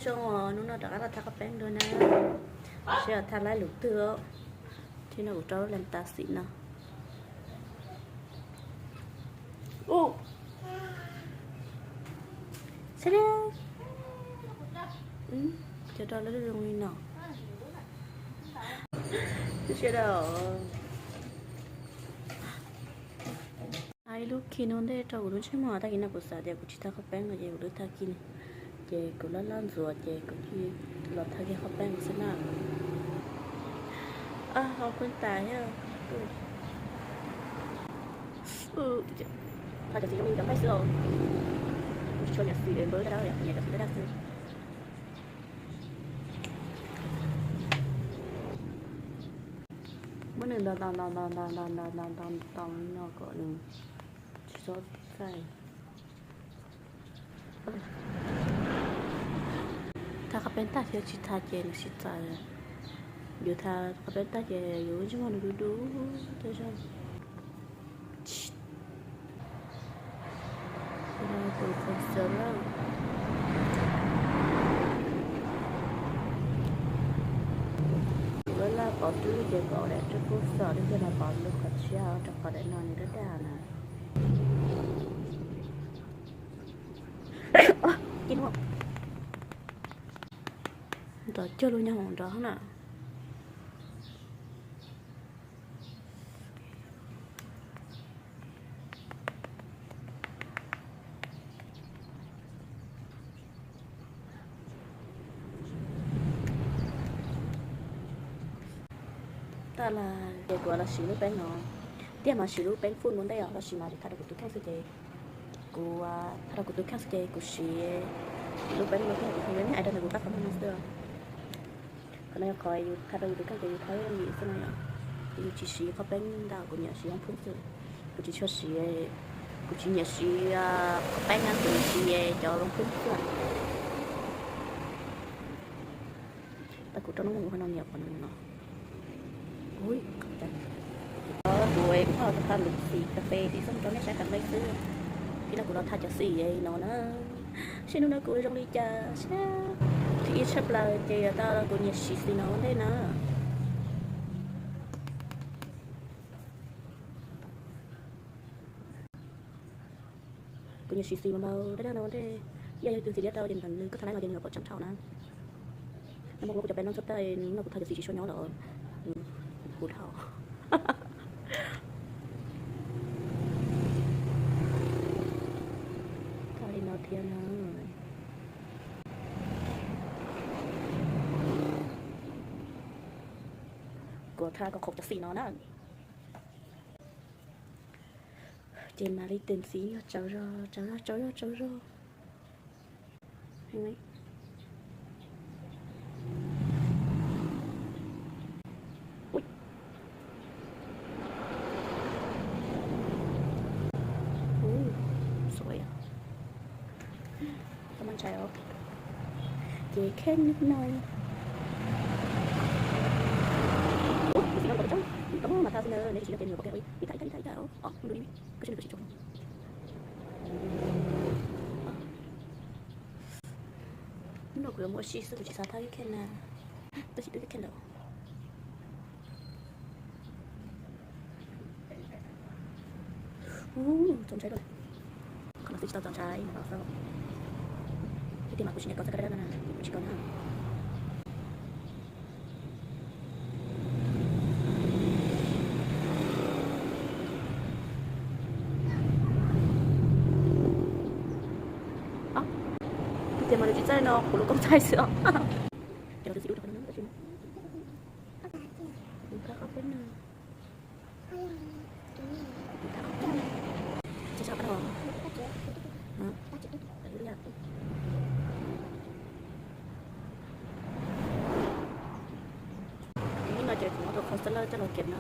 Zoo, hnub no rov qab los thaj qhov peeb dua na. Seb thaj laib lub twg. Thaum no kuv rau lub leej tas xim no. Seb, cov rau lub zoo li no. Seb da. Hais lub khi no ntej rau kuv lub ntsej muag, tag kis no kuv xav tias kuv tsis thaj qhov peeb no ces kuv lub thaj khi no, ces kuv laj laj ntxuav ces kuv cia li los thaj kiag qhov peeb xwb na. Ho kuj tas thiab. Thaj cov xim zoo li cov nqaij xwb os. Kuv tsis tshua nyiam xim npawb dab dab, nyiam cov xim dab dab xwb. Muab nws ntaus ntaus ntaus ntaus ntaus ntaus ntaus ntaus ntaus no kom nws tsis txhob txaij. Thaj qhov peeb tag thiab tsis thaj ces nws sib txaij. Yus thaj qhov peeb tag ces yus lub ntsej muag nws du du tej zog. Tus qhov xeeb na. Kuv laj laj pov dub ces pov daim rau kuj xom li tiag mas pov lub qhov tshiab rau qhov daim no nws daj daj na. Nrov cuag lub nyob hauv nrov na. Tag lawm ces kuv los siv lub peeb no, tiag mas siv lub peeb fuj ua ntej os, tab sis mas thaj rau kuv tus kheej xwb ces kuv thaj rau kuv tus kheej xwb ces kuv siv lub peeb no thiab kuv tsis hais rau ntawm kuv qab qhov muag no xwb. Qhov no yog qhov yus thaj rau yus tus kheej ces yus thaj li xwb no yom. Ces yus tsis siv qhov peeb ntau, kuv nyiam siv hoob phwb xwb. Kuv tsis tshua siv, kuv tsis nyiam siv qhov peeb na, kuv nyiam siv cov hoob phwb xwb. Tau kuv rau noob muag qhov no nyiam qhov no. Kuv kuj thaj lub xim kas fes tim xoj rau nej saib tas nqe xwb. Thiab no kuv los thaj cov xim no na. Seb hnub no kuv zoo li cas seb. Thib ib tshaj plaws ces tau kuv nyiam siv xim no ua ntej na. Kuv nyiam siv xim mas npau daj daj no ua ntej. Yog yog tus xim liab rau ces nws koj thaj laib no ces nws yuav pom tseeb dhau na. Nyob muaj kuv cov peb no txog tag no kuv thaj cov xim tsis tshua nyob los kuv dhau. Thaj li no thiab na. Kuv thaj kom khoom cov xim no na. Ces mam li tes ntxiv yog tsaus zog, tsaus zog, tsaus zog, tsaus zog. Ui, sawv os. Tau mas ntshai os. Ces kheej no. Ub, tus xim no kom tsob, tau mas thaj xwb na, neb tsis nyob ces nws yuav pom kev ua ib thaj ib thaj ib thaj os, ntu li, koj tsis nyob. Hnub no kuv yuav mus ua si xwb, kuv tsis xav thaj ib kheej na, tab sis twb ib kheej lawm. Ub, txaus ntshai lawm. Qhov no twb tsis tau txaus ntshai no xwb. Ib tiag mas kuv tsis nyiam koj txoj kab dab dab no na, kuv tsis koj na. Ib tiag mas nws tsis txaij no, kuv lub koob txaij xwb os. Ces los twb tsis dub rau qhov no na, tab sis kuv thaj qhov peb no. Hnub no ces kuv muab tus concealer coj los kiam na.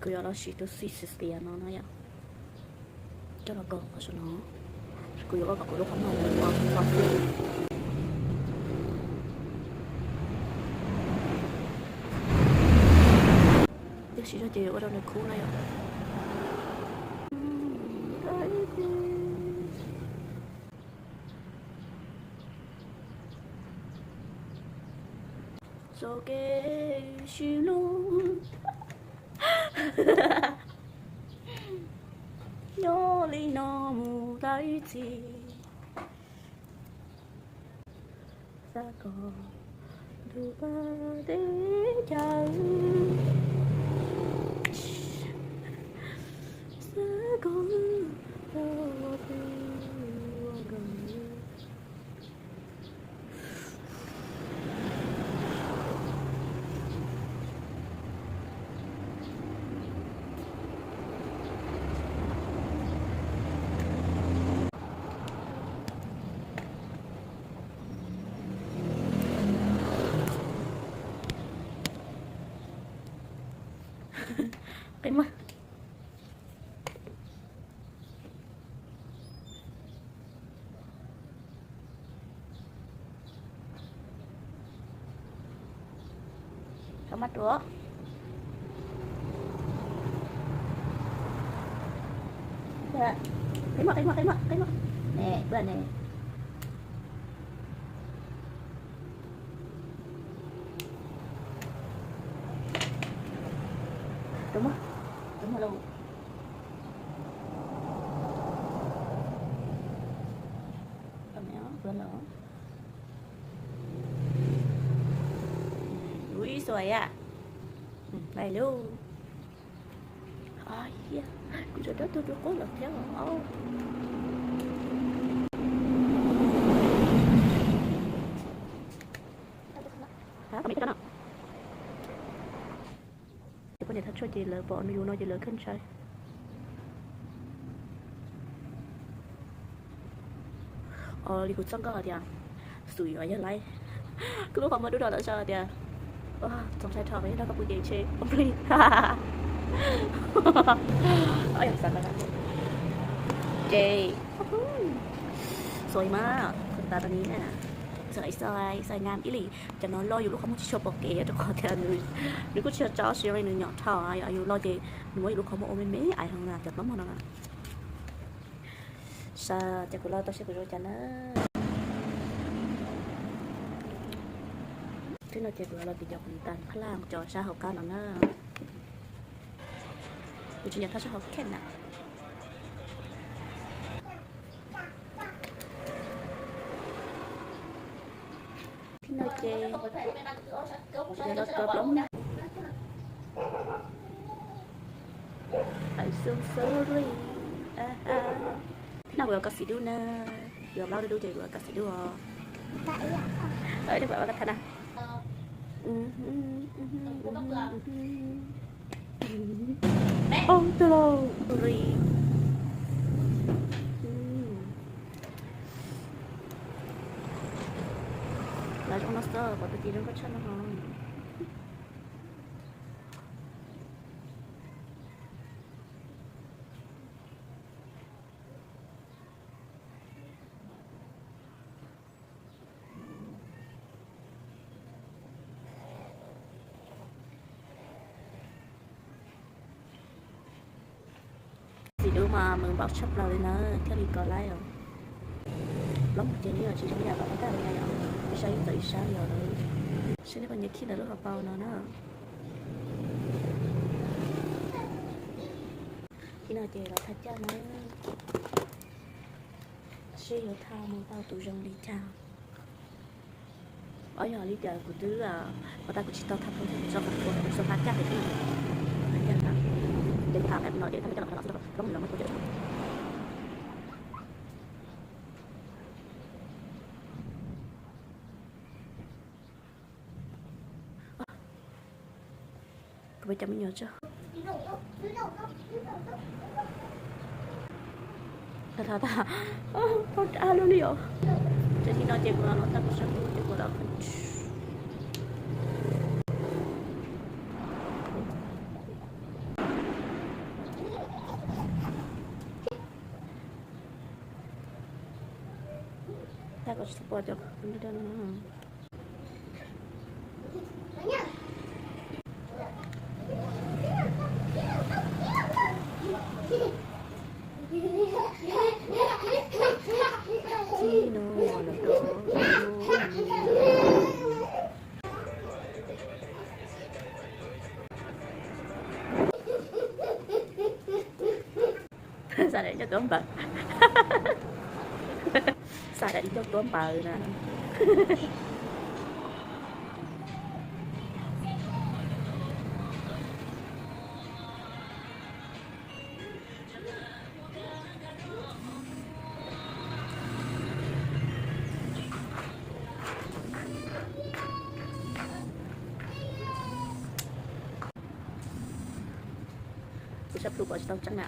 Kuv yuav los siv tus xis xis tias no no yom, coj los kaus qhov saum no. Kuv yuav ua kom kuv lub qhov muag ua ua xwb. Yog siv zog ces yuav ua rau nws khub na yom. Txoj kev sib hlub nyob li no mus tau ib txhis. Xav kom ntuj pab teb chaws, xav kom wb tau ua phooj ywg ua nkauj. Qe muag. Rau mab rua. Qe muag, qe muag, qe muag, qe muag. Ne, pw ne. Rau muag, rau muag lauj. Lub ib xuas yam. Lais lub. Kuv tseem rov tug rau qub los thiab os. Cov poj niam thaj tshuaj ces lawv pom yus no ces lawv kheej ntshai. Li kuv txoj nkauj hais tias, xum yuav yog laib. Kuv lub qhov muag dub rau lawv sau tias, txaus ntshai dhau, yog koj pw ces ntshe poob plig. Ces xuas mas, xuas tas tam ni na, xuas ib xuas, xuas ngam ib lim. Cov no loj yus lub qhov muag tsis tshua pom kev rau qhov tias nws kuj tsis yog tsawg siab li, nws nyom dhau, yus loj ces nws muab yus lub qhov muag ua me me ais hlo na cov plaub mog no. Sas ces kuv los tau siab kuv zoo cas na. Twb no ces kuv los tiv cov kuv tas phab laj cov sab hauv qab no na. Kuv tsis nyiam thaj sab hauv kheej na. Thib no ces yuav los kov plaub mog. I'm so sorry. Thib no kuv yuav kov xim dub na. Yuav plaub dub dub ces kuv yuav kov xim dub os. Ib pliag kuv yuav kov thab na. Ov, tag lauj. Sorry. Lawv zoo no xwb, pom tus tim zoo nkauj tshaj no ho. Xim dub mas mws npaum tshaj plaws li na, thiaj li kov laib os. Plaub mog ces nws tsis zoo yam tom qab tag li na yom, ib sab ib txawm ib sab li os. Saib nej puas nyiam khij ntawm lub hauv paus no na. Thib no ces los thaj caj na, seb yuav thaj mus tau tus zoo li cas. Ob yog li cas kuv twb, ua tas kuv tsis tau thaj tau tus zoo, kuv tso thaj caj pem, thaj caj na, ces thaj pem no ces thaj caj los los xwb, plaub mog los muab tua cawm. Kuv peb cov me nyuam tso. Tag tag tag, tau dab lub li os. Ces li no ces kuv los tag kuv sab kuv ces kuv los. Tsis tau pom cov daj no. Txij no lawm rau Xav daim coj tuav npaws. Xav daim coj tuav npaws na. Kuv sab plhu pom tsis tau tseeb na.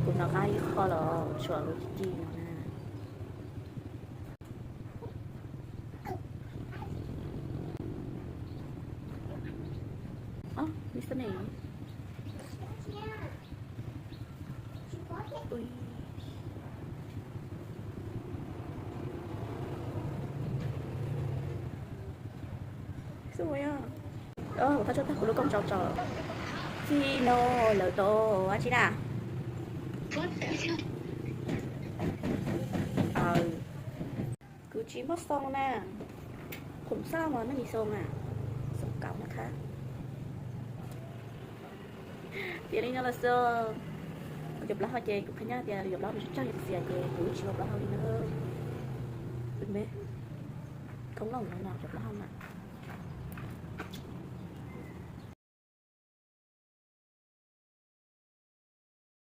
Kuv hnov qab ib qho los tshuav lub ci ci no na. Ub, listen ne. Ui. Xub ua yog. Kuv thaj tsam tag kuv lub kooj tsaus tso. Txij no lawm tau dab tsi na? Kuv tsis muaj xoo na. Khoom xaj mas muaj ntsis xoo na. Xoo kauv na qha. Tias li no los xwb. Cov plaub hau ces kuv qhia nyab tias cov plaub hau nws tsawg yam xias ces kuv tsis ua plaub hau li na. Me, khoob loj no cov plaub hau na.